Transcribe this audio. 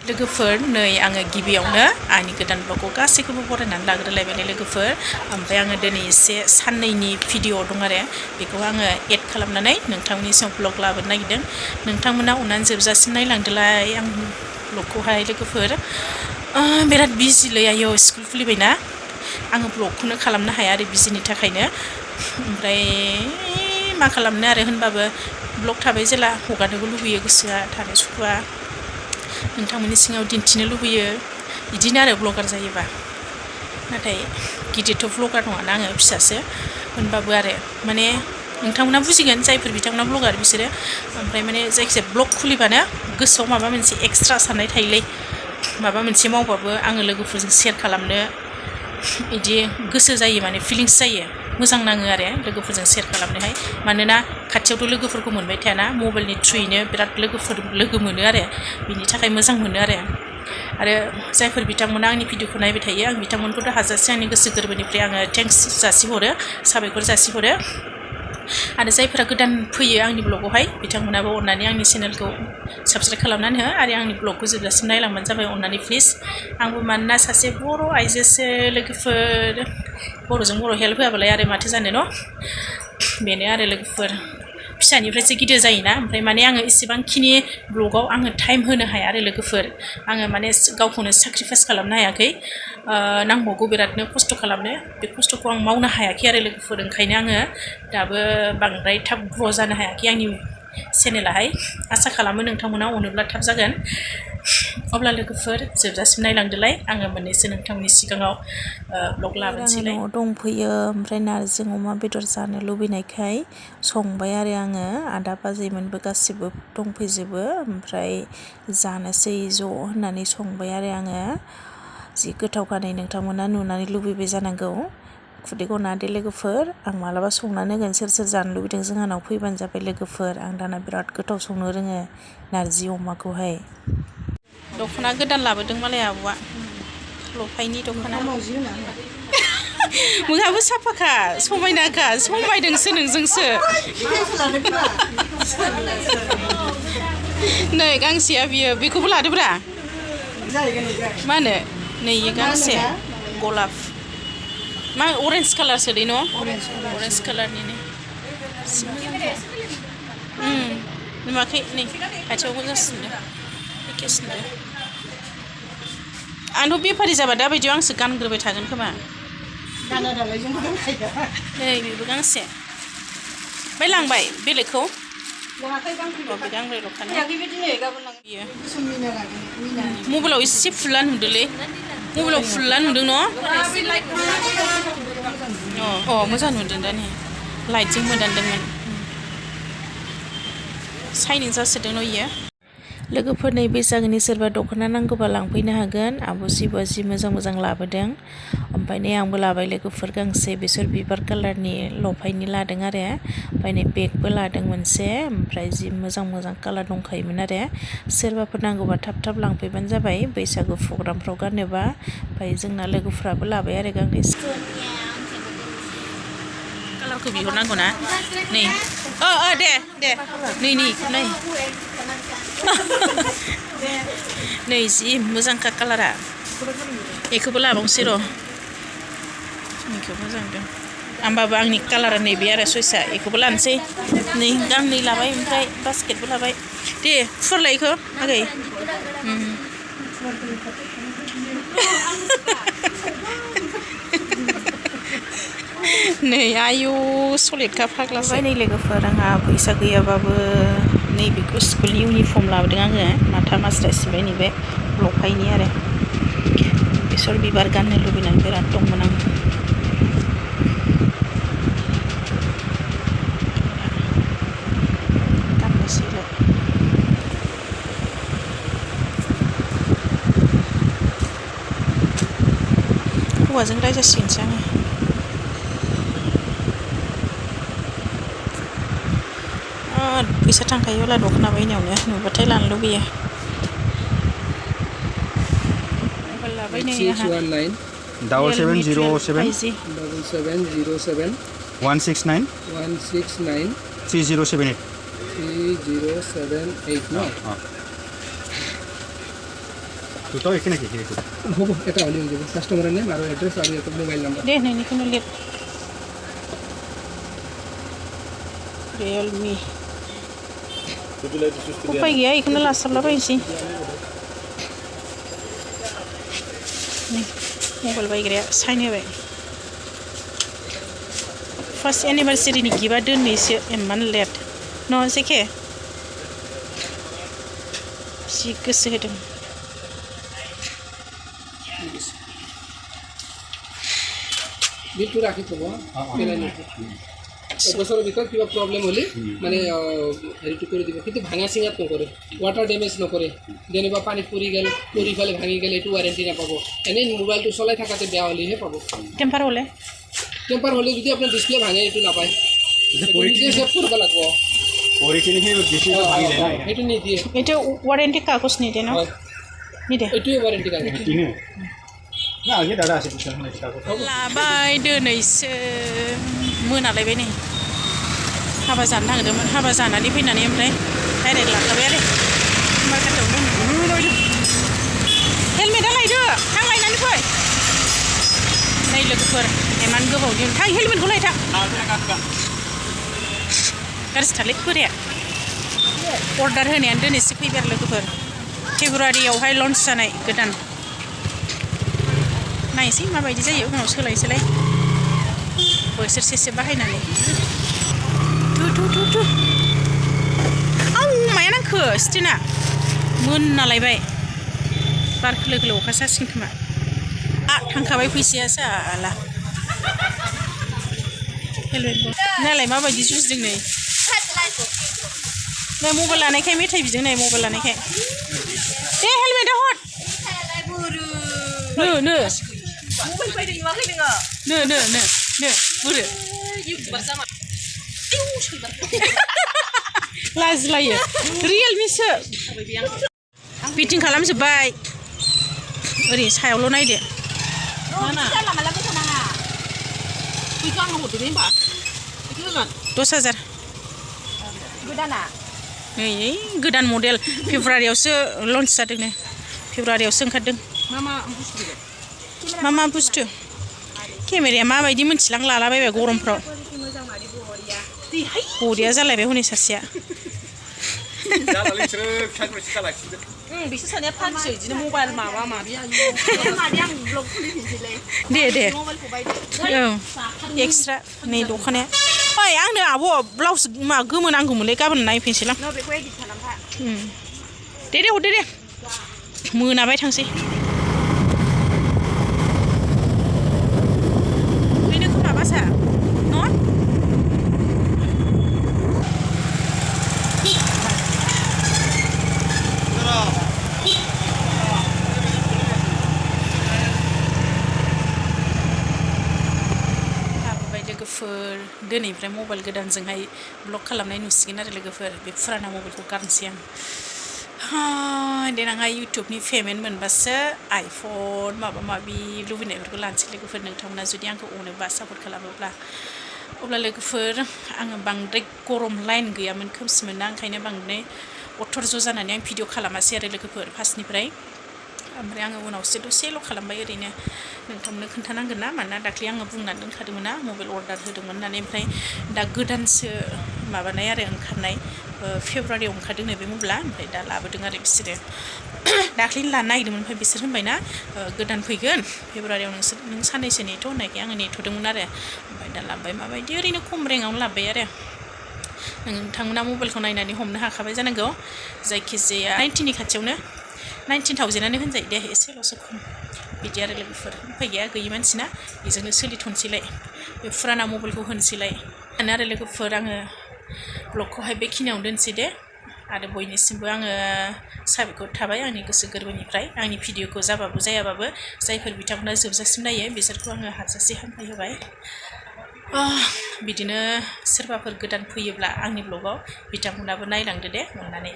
लोगोफोर नै आङो गिबियावनो आंनि गोदान ब्लगखौ गासैखौबो बरायनानै लाग्रोलायबाय लोगोफोर ओमफ्राय आङो दिनै एसे साननैनि भिडिअ दं आरो बेखौ आङो एड खालामनानै नोंथांमोननि सिगाङाव ब्लग लाबोनो नागिरदों नोंथांमोना अननानै जोबजासिम नायलांदोलाय आं ब्लगखौहाय लोगोफोर बिराद बिजिलै आयौ स्कुल खुलिबायना आङो ब्लगखौनो खालामनो हाया आरो बिजिनि थाखायनो ओमफ्राय मा खालामनो आरो होनबाबो ब्लग थाबाय जेला हगारनोबो लुबैयो गोसोआ थानो सुखुआ नोंथांमोननि सिङाव दिन्थिनो लुबैयो बिदिनो आरो ब्लगार जायोबा नाथाय गिदिरथ' ब्लगार नङाना आङो फिसासो होनबाबो आरो माने नोंथांमोना बुजिगोन जायफोर बिथांमोना ब्लगार बिसोरो ओमफ्राय माने जायखिजाया ब्लग खुलिबानो गोसोआव माबा मोनसे एक्सट्रा साननाय थायोलै माबा मोनसे मावबाबो आङो लोगोफोरजों शेयार खालामनो बिदि गोसो जायो माने फिलिंस जायो मोजां नाङो आरो लोगोफोरजों शेयार खालामनोहाय मानोना खाथियावथ' लोगोफोरखौ मोनबाय थायाना मबाइलनि थ्रुयैनो बिराद लोगो मोनो आरो बिनि थाखाय मोजां मोनो आरो जायफोर बिथांमोना आंनि भिडिअखौ नायबाय थायो आं बिथांमोनखौथ' हाजासे आंनि गोसो गोरबोनिफ्राय आङो थेंक्स जासिहरो साबायखर जासिहरो आरो जायफोरा गोदान फैयो आंनि ब्लगावहाय बिथांमोनाबो अननानै आंनि चेनेलखौ साबसक्राइब खालामनानै हो आरो आंनि ब्लगखौ जोबजासिम नायलांबानो जाबाय अननानै प्लिज आंबो मानोना सासे बर' आइजोसो लोगोफोर बर'जों बर' हेल्प होआबालाय आरो माथो जानो न' बेनो आरो लोगोफोर फिसानिफ्रायसो गिदिर जायोना ओमफ्राय माने आङो इसेबांखिनि ब्लगाव आङो टाइम होनो हाया आरो लोगोफोर आङो माने गावखौनो सेक्रिफाइस खालामनो हायाखै नांबावगौ बिरादनो खस्थ' खालामनो बे खस्थ'खौ आं मावनो हायाखै आरो लोगोफोर ओंखायनो आङो दाबो बांद्राय थाब ग्र' जानो हायाखै आंनि चेनेलाहाय आसा खालामो नोंथांमोना अनोब्ला थाब जागोन अब्ला लोगोफोर जोबजासिम नायलांदोलाय आङो मोननैसो नोंथांमोननि सिगाङाव ब्लग लाबोनोसैलाय न'आव दंफैयो ओमफ्राय नारजिजों अमा बेदर जानो लुबैनायखाय संबाय आरो आङो आदा बाजैमोनबो गासिबो दंफैजोबो ओमफ्राय जानोसै ज' होननानै संबाय आरो आङो जि गोथावखानै नोंथांमोना नुनानै लुबैबाय जानांगौ खुदै गना दे लोगोफोर आं मालाबा संनानै होगोन सोर सोर जानो लुबैदों जोंहानाव फैबानो जाबाय लोगोफोर आं दाना बिराद गोथाव संनो रोङो नारजि अमाखौहाय दख'ना गोदान लाबोदों मालाय आब'आ लफायनि दख'ना मोहाबो साफाखा समायनाखा समायदोंसो नोंजोंसो नै गांसेया बियो बेखौबो लादोब्रा मा होनो नै गांसे गलाब मा अरेन्ज कालारसो दै न' अरेन्ज कालारनि नुवाखै नै खाथियावबो जासिनदों एखेसिनदों आंथ' बेफारि जाबा दाबायदियाव आंसो गानग्रोबाय थागोन खोमा नै बेबो गांसे ओमफ्राय लांबाय बेलेगखौ मबाइलाव एसे फुला नुदोंलै मबाइलाव फुला नुदों न' अ मोजां नुदों दा नै लाइटजों मोदानदोंमोन साइनिं जासोदों न' इयो लोगोफोर नै बैसागोनि सोरबा दख'ना नांगौबा लांफैनो हागोन आब' शिबआ जि मोजां मोजां लाबोदों ओमफ्राय नै आंबो लाबाय लोगोफोर गांसे बेसर बिबार कालारनि लफायनि लादों आरो ओमफ्राय नै बेगबो लादों मोनसे ओमफ्राय जि मोजां मोजां कालार दंखायोमोन आरो सोरबाफोर नांगौबा थाब थाब लांफैबानो जाबाय बैसागु प्रग्रामफ्राव गाननोबा ओमफ्राय जोंना लोगोफ्राबो लाबाय आरो गांनैसो कालारखौ बिहरनांगौ ना नै दे नै नै जि मोजांखा कालारा बेखौबो लाबावनोसै र' बेखौ मोजां नुदों होमबाबो आंनि कालारा नैबे आरो सयसा बेखौबो लानोसै नै गांनै लाबाय ओमफ्राय बास्केटबो लाबाय दे फुवारलाय बेखौ आगै नै आयु सलिडखा फाग्लासो नै लोगोफोर आंहा फैसा गैयाबाबो नैबेखौ स्कुलनि इउनिफर्म लाबोदों आङो माथा मास्राइस नैबे लफायनि आरो बेसर बिबार गाननो लुबैनानै बिराद दंमोन आं गाननोसैलाय हौवाजों रायजासिगोनसो आङो फैसा थांखायो अब्ला दख'ना बायनायावनो नुबाथाय लानो लुबैयो लाबाय नै आंहा 7707 169 3078 3078 no? দুটাও এখানে নাকি হ'ব এটা হ'লে হৈ যাব কাষ্টমাৰৰ নেম আৰু এড্ৰেছ আৰু এটা মোবাইল নাম্বাৰ দে নैनिखौनो लिर Realme उफाय गैया बेखौनो लासाबलाबायनोसै मबाइल बायग्राया साइन होबाय फार्स्ट एनिभार्सारिनि गिफ्टआ दोननैसो इमान लेट न' जेखे जि गोसो होदों বিলটো ৰাখি থ'ব বছৰৰ ভিতৰত কিবা প্ৰব্লেম হ'লে মানে হেৰিটো কৰি দিব কিন্তু ভাঙা চিঙাত নকৰে ৱাটাৰ ডেমেজ নকৰে যেনিবা পানীত পৰি গ'ল পৰি ফালে ভাঙি গ'লে এইটো ৱাৰেণ্টি নাপাব এনেই মোবাইলটো চলাই থাকাতে বেয়া হ'লেহে পাব টেম্পাৰ হ'লে যদি আপোনাৰ ডিছপ্লে ভাঙে এইটো নাপায় নিজে চেভ কৰিব লাগিব সেইটো নিদিয়ে এইটো ৱাৰেণ্টি কাগজ নিদিয়ে ন নিদিয়ে এইটোৱে ৱাৰেণ্টি কাগজ लाबाय दिनैसो मोनालायबाय नै हाबा जानो नागिरदोंमोन हाबा जानानै फैनानै ओमफ्राय डाइरेक्ट लाखाबाय आरो मार्केटाव हेलमेटआ लायदो थां लायनानै फै नै लोगोफोर इमान गोबावनि थां हेलमेटखौ लायथां गाज्रिथारलै बोराया अर्डार होनायानो दिनैसो फैबाय आरो लोगोफोर फेब्रुवारियावहाय लन्च जानाय गोदान नायसै माबायदि जायो उनाव सोलाय बोसोरसेसो बाहायनानै थु आं माया नांखो स्टिना मोनालायबाय बार खोलो खोलो अखा जासिगोन खोमा थांखाबाय फैसाया साला हेलमेट नालाय माबायदि जुजिदों नै मबाइल लानायखाय मेथाइ बिदों नै मबाइल लानायखाय दे हेलमेटआ हर नो मबाइल बायदों नुवाखै नोङो नो बुरो इउटुबार जामा लाजिलायो रियेलमिसो फिटिं खालामजोब्बाय ओरै सायावल' नायदो 10,000 नै गोदान मडेल फेब्रुवारियावसो लन्च जादों नो फेब्रुवारियावसो ओंखारदों मा बुस्थु केमेराया माबायदि मोनथिलां लालाबायबाय गरमफ्राव बरिया जालायबाय हनै सासेया बिसोर सानैया फानसै बिदिनो मबाइल माबा माबि दे औ एक्सट्रा नै दख'नाया ओइ आंनो आब' ब्लाउस मा गोमो नांगौमोनलै गाबोन नायफैनोसैलां दे हरदो दे मोनाबाय थांसै बेनो खोमा बासा न' लोगोफोर दिनैनिफ्राय मबाइल गोदानजोंहाय ब्लग खालामनाय नुसिगोन आरो लोगोफोर बे फुराना मबाइलखौ गारनोसै आं देनांहाय इउटुबनि पेमेन्ट मोनबासो आइफन माबा माबि लुबैनायफोरखौ लानोसै लोगोफोर नोंथांमोना जुदि आंखौ अनोबा सापर्ट खालामोब्ला अब्ला लोगोफोर आङो बांद्राय गरम लाइन गैयामोन खोमसिमोन ना ओंखायनो बांद्राय अथर्ज' जानानै आं भिडिअ खालामासै आरो लोगोफोर फार्स्टनिफ्राय ओमफ्राय आङो उनावसो दसेल' खालामबाय ओरैनो नोंथांमोननो खोन्थानांगोन ना मानोना दाख्लै आङो बुंनानै दोनखादोंमोन ना मबाइल अर्डार होदोंमोन होननानै ओमफ्राय दा गोदानसो माबानाय आरो ओंखारनाय फेब्रुवारियाव ओंखारदों बे मबाइला ओमफ्राय दा लाबोदों आरो बिसोरो दाख्लैनो लानो नागिरदोंमोन ओमफ्राय बिसोर होनबाय ना गोदान फैगोन फेब्रुवारियाव नों साननैसो नेथ' होननायखाय आङो नेथ'दोंमोन आरो ओमफ्राय दा लाबोबाय माबायदि ओरैनो खम रेङावनो लाबोबाय आरो नोंथांमोना मबाइलखौ नायनानै हमनो हाखाबाय जानांगौ जायखिजाया 90नि खाथियावनो 19,000आनो होनजायो दे एसेल'सो खम बिदि आरो लोगोफोर उफाय गैया गैयि मानसिना बेजोंनो सोलिथ'नोसैलाय बे फुराना मबाइलखौ होनोसैलाय आरो लोगोफोर आङो ब्लगखौहाय बेखिनियावनो दोनसै दे आरो बयनिसिमबो आङो साबायखर थाबाय आंनि गोसो गोरबोनिफ्राय आंनि भिडिअखौ जाबाबो जायाबाबो जायफोर बिथांमोना जोबजासिम नायो बिसोरखौ आङो हाजासे हामबाय होबाय बिदिनो सोरबाफोर गोदान फैयोब्ला आंनि ब्लगाव बिथांमोनाबो नायलांदो दे अननानै